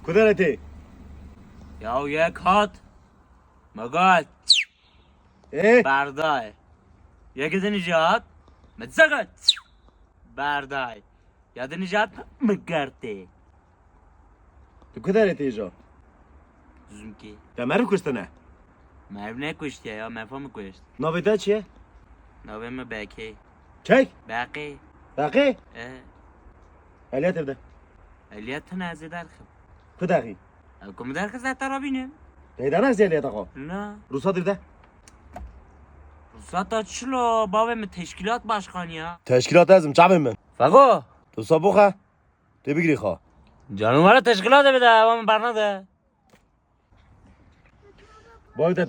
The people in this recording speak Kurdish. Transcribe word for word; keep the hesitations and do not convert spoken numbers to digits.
Ku derê tê? Ya yek hat. Me got. Ê? Berdayê. Yekê din jî hat. Me zega. Berdayê. Ya din jî hat. Me gertê. Tu ku derê tê îja? Zumkê. Te meriv kuştine? Meriv nekuştiye ya, mefa min kuşt. Navê te çi ye? Navê min Bekê. Çek? Bekê. Beqê? E. Eliya tê bide. Eliya tune ez ê derxim. Ku dexî? Ew ku min derxist ez te re bînim. Neyden ez Eliya te xo? Na. Ruhsat tê bide. Ruhsata çilo, bavê min teşkilat başkanı ya. Teşkilat ezim çavê min. Fego. Tu sa boxa. Tê bigirî xo. Canım valla teşkilat bide, ewa min bernede. Boy te